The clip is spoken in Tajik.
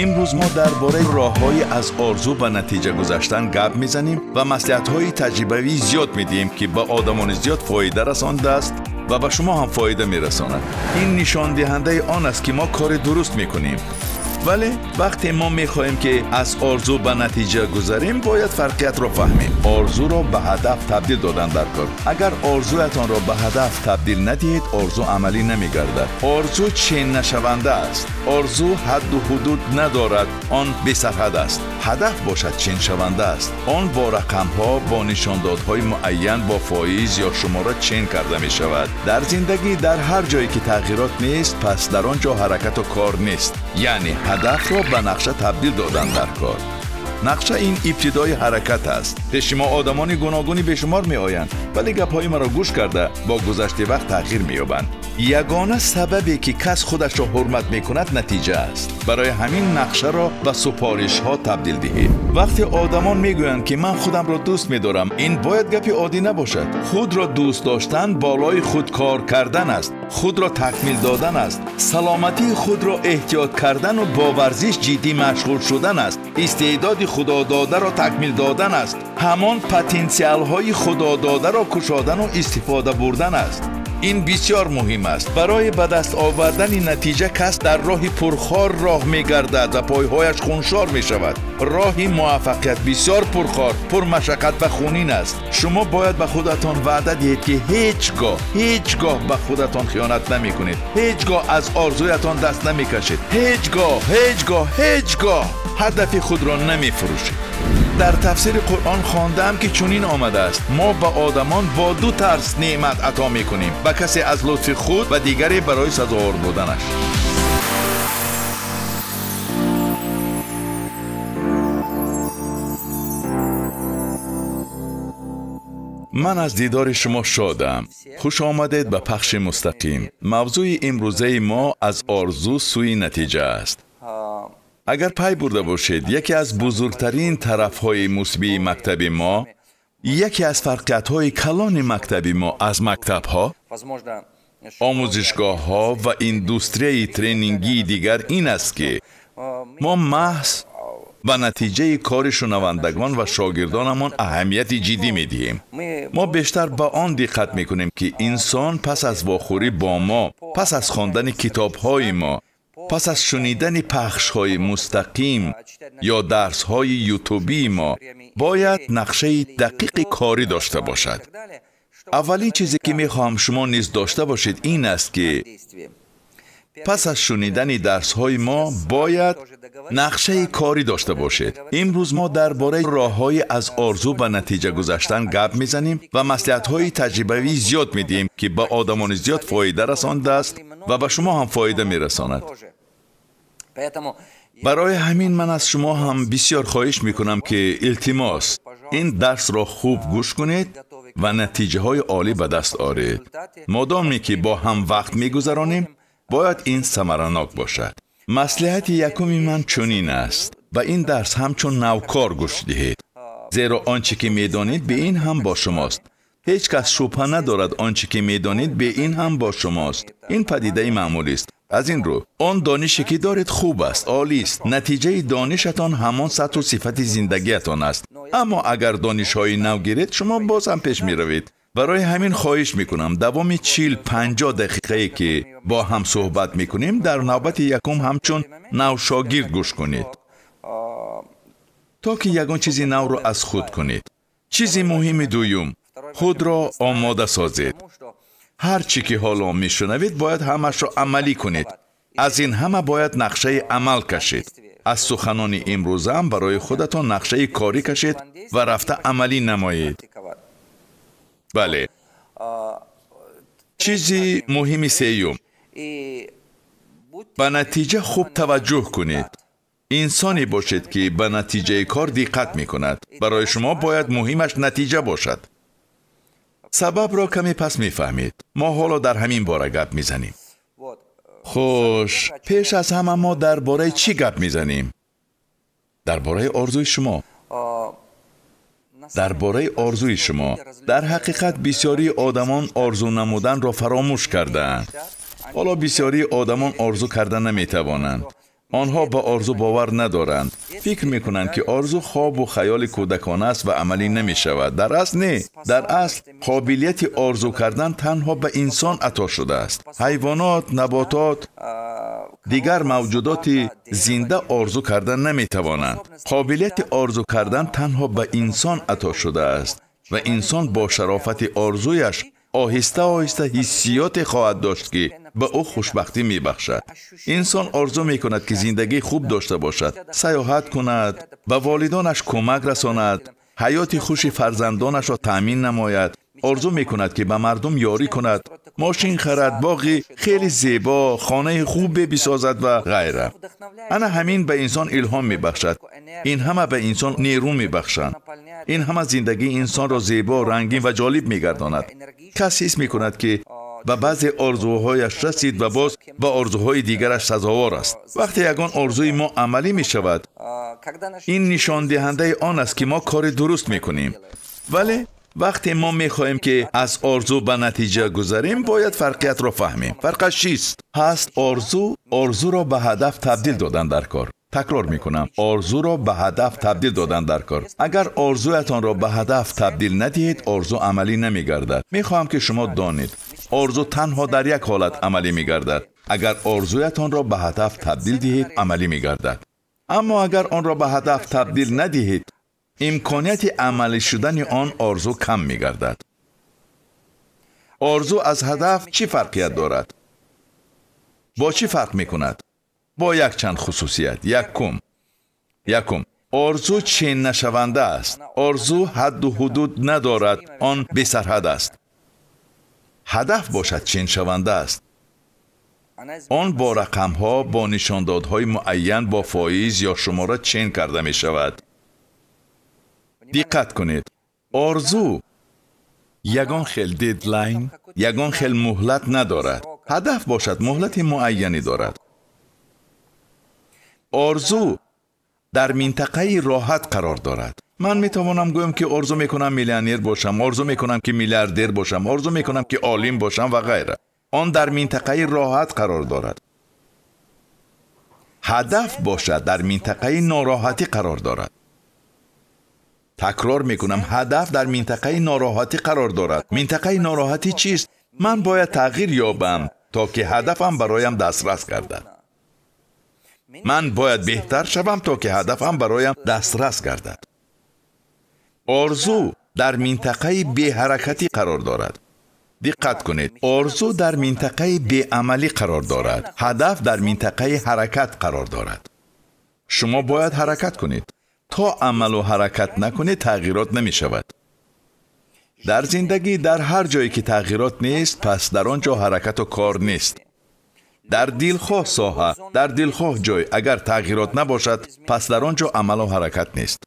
Имрӯз мо дар бораи роҳҳои аз орзу ба натиҷа гузаштан гап мезанем ва маслиҳатҳои таҷрибавӣ зиёд медиҳем, ки ба одамони зиёд фоида расондааст ва ба шумо ҳам фоида мерасонад. Ин нишондиҳандаи он аст, ки мо кори дуруст мекунем. Вале вақте мо мехоҳем, ки аз орзу ба натиҷа гузарем, бояд фарқиятро фаҳмем. Орзуро ба ҳадаф табдил додан дар кор. Агар орзуятонро ба ҳадаф табдил надиҳед, орзу амалӣ намегардад. Орзу чен нашаванда аст. Орзу ҳадду ҳудуд надорад, он бесарҳад аст. Ҳадаф бошад ченшаванда аст. Он бо рақамҳо, бо нишондодҳои муайян, бо фоиз ё шумора чен карда мешавад. Дар зиндагӣ дар ҳар ҷое ки тағйирот нест, пас дар он ҷо ҳаракату кор нест. Яъне ҳадафро ба нақша табдил додан дар кор. Нақша ин ибтидои ҳаракат аст. Пеши мо одамони гуногуни бешумор меоянд, вале гапҳои маро гӯш карда бо гузашти вақт тағйир меёбанд. Ягона сабабе ки кас худашро ҳурмат мекунад натиҷа аст. Барои ҳамин нақшаро ба супоришҳо табдил диҳед. Вақте одамон мегӯянд, ки ман худамро дӯст медорам, ин бояд гапи оддӣ набошад. Худро дӯст доштан болои худ кор кардан аст, худро такмил додан аст, саломатии худро эҳтиёт кардану бо варзиш ҷиддӣ машғул шудан аст, истеъдоди худододаро такмил додан аст, ҳамон потенсиалҳои худододаро кушодану истифода бурдан аст. Ин бисёр муҳим аст. Барои ба даст овардани натиҷа кас дар роҳи пурхор роҳ мегардад ва пойҳояш хуншор мешавад. Роҳи муваффақият бисёр пурхор, пурмашаққат ва хунин аст. Шумо бояд ба худатон ваъда диҳед, ки ҳеҷ гоҳ, ҳеҷ гоҳ ба худатон хиёнат намекунед, ҳеҷ гоҳ аз орзуятон даст намекашед, ҳеҷ гоҳ, ҳеҷ гоҳ, ҳеҷ гоҳ ҳадафи худро намефурӯшед. Дар тафсири Қуръон хондаам, ки чунин омадааст: мо ба одамон бо ду тарз неъмат ато мекунем, ба касе аз лутфи худ ва дигаре барои сазовор буданаш. Ман аз дидори шумо шодам. Хуш омадед ба пахши мустақим. Мавзӯи имрӯзаи мо аз орзу сӯи натиҷа аст. Агар пай бурда бошед, яке аз бузургтарин тарафҳои мусбии мактаби мо, яке аз фарқиятҳои калони мактаби мо аз мактабҳо, омӯзишгоҳҳо ва индустрияи тренингии дигар ин аст, ки мо маҳз ба натиҷаи кори шунавандагон ва шогирдонамон аҳамияти ҷиддӣ медиҳем. Мо бештар ба он диққат мекунем, ки инсон пас аз вохӯрӣ бо мо, пас аз хондани китобҳои мо, пас аз шунидани пахшҳои мустақим ё дарсҳои ютубии мо бояд нақшаи дақиқи корӣ дошта бошад. Аввалин чизе ки мехоҳам шумо низ дошта бошед ин аст, ки пас аз шунидани дарсҳои мо бояд нақшаи корӣ дошта бошед. Имрӯз мо дар бораи роҳҳои аз орзу ба натиҷа гузаштан гап мезанем ва маслиҳатҳои таҷрибавӣ зиёд медиҳем, ки ба одамони зиёд фоида расондааст ва ба шумо ҳам фоида мерасонад. Барои ҳамин ман аз шумо ҳам бисёр хоҳиш мекунам, ки илтимос ин дарсро хуб гӯш кунед ва натиҷаҳои олӣ ба даст оред. Модоме ки бо ҳам вақт мегузаронем, бояд ин самаранок бошад. Маслиҳати якуми ман чунин аст: ба ин дарс ҳамчун навкор гӯш диҳед, зеро он чӣ ки медонед бе ин ҳам бо шумост. Ҳеҷ кас шубҳа надорад, он чӣ ки медонед бе ин ҳам бо шумост. Ин падидаи маъмулист. Аз ин рӯ он донише ки доред хуб аст, олист. Натиҷаи донишатон ҳамон сатҳу сифати зиндагиятон аст. Аммо агар донишҳои нав гиред, шумо боз ҳам пеш меравед. Барои ҳамин хоҳиш мекунам, давоми 40-50 дақиқае ки бо ҳам суҳбат мекунем, дар навбати якум ҳамчун навшогирд гӯш кунед, то ки ягон чизи навро аз худ кунед. Чизи муҳими дуюм: худро омода созед. Ҳар чӣ ки ҳоло мешунавед, бояд ҳамашро амалӣ кунед. Аз ин ҳама бояд нақшаи амал кашед. Аз суханони имрӯзаам барои худатон нақшаи корӣ кашед ва рафта амалӣ намоед. Бале. Чизи муҳими сеюм: ба натиҷа хуб таваҷҷӯҳ кунед. Инсоне бошед, ки ба натиҷаи кор диққат мекунад. Барои шумо бояд муҳимаш натиҷа бошад. Сабабро каме пас мефаҳмед. Мо ҳоло дар ҳамин бора гап мезанем. Хуш, пеш аз ҳама мо дар бораи чӣ гап мезанем? Дар бораи орзуи шумо. Дар бораи орзуи шумо. Дар ҳақиқат бисёрии одамон орзу намуданро фаромӯш кардаанд. Ҳоло бисёрии одамон орзу карда наметавонанд. Онҳо ба орзу бовар надоранд. Фикр мекунанд, ки орзу хобу хаёли кӯдакона аст ва амалӣ намешавад. Дар асл не. Дар асл қобилияти орзу кардан танҳо ба инсон ато шудааст. Ҳайвонот, наботот, дигар мавҷудоти зинда орзу кардан наметавонанд. Қобилияти орзу кардан танҳо ба инсон ато шудааст ва инсон бо шарофати орзуяш оҳиста оҳиста ҳиссиёте хоҳад дошт, ки ба ӯ хушбахтӣ мебахшад. Инсон орзу мекунад, ки зиндагии хуб дошта бошад, сайёҳат кунад, ба волидонаш кӯмак расонад, ҳаёти хуши фарзандонашро таъмин намояд. Орзу мекунад, ки ба мардум ёрӣ кунад, мошин харад, боғи хеле зебо, хонаи хубе бисозад ва ғайра. Ана ҳамин ба инсон илҳом мебахшад. Ин ҳама ба инсон нерӯ мебахшанд. Ин ҳама зиндагии инсонро зебо, рангин ва ҷолиб мегардонад. Кас ҳис мекунад, ки ба баъзе орзуҳояш расид ва боз ба орзуҳои дигараш сазовор аст. Вақте ягон орзуи мо амалӣ мешавад, ин нишондиҳандаи он аст, ки мо кори дуруст мекунем. Вале вақте мо мехоҳем, ки аз орзу ба натиҷа гузарем, бояд фарқиятро фаҳмем. Фарқаш чист? Ҳаст орзу, орзуро ба ҳадаф табдил додан дар кор. Такрор мекунам, орзуро ба ҳадаф табдил додан дар кор. Агар орзуятонро ба ҳадаф табдил надиҳед, орзу амалӣ намегардад. Мехоҳам, ки шумо донед, орзу танҳо дар як ҳолат амалӣ мегардад. Агар орзуятонро ба ҳадаф табдил диҳед, амалӣ мегардад. Аммо агар онро ба ҳадаф табдил надиҳед, имконияти амалӣ шудани он орзу кам мегардад. Орзу аз ҳадаф чӣ фарқият дорад? Бо чӣ фарқ мекунад? Бо якчанд хусусият. Якум, орзу чен нашаванда аст. Орзу ҳадду ҳудуд надорад, он бесарҳад аст. Ҳадаф бошад ченшаванда аст. Он бо рақамҳо, бо нишондодҳои муайян, бо фоиз ё шумора чен карда мешавад. Диққат кунед, орзу ягон хел дедлайн, ягон хел муҳлат надорад. Ҳадаф бошад муҳлати муайяне дорад. Орзу дар минтақаи роҳат қарор дорад. Ман метавонам гӯям, ки орзу мекунам миллионер бошам, орзу мекунам, ки миллиардер бошам, орзу мекунам, ки олим бошам ва ғайра. Он дар минтақаи роҳат қарор дорад. Ҳадаф бошад дар минтақаи нороҳатӣ қарор дорад. Такрор мекунам, ҳадаф дар минтақаи нороҳатӣ қарор дорад. Минтақаи нороҳатӣ чист? Ман бояд тағйир ёбам, то ки ҳадафам бароям дастрас гардад. Ман бояд беҳтар шавам, то ки ҳадафам бароям дастрас гардад. Орзу дар минтақаи беҳаракатӣ қарор дорад. Диққат кунед, орзу дар минтақаи беамалӣ қарор дорад. Ҳадаф дар минтақаи ҳаракат қарор дорад. Шумо бояд ҳаракат кунед. То амалу ҳаракат накунед, тағйирот намешавад. Дар зиндагӣ дар ҳар ҷое ки тағйирот нест, пас дар он ҷо ҳаракату кор нест. Дар дилхоҳ соҳа, дар дилхоҳ ҷой агар тағйирот набошад, пас дар он ҷо амалу ҳаракат нест.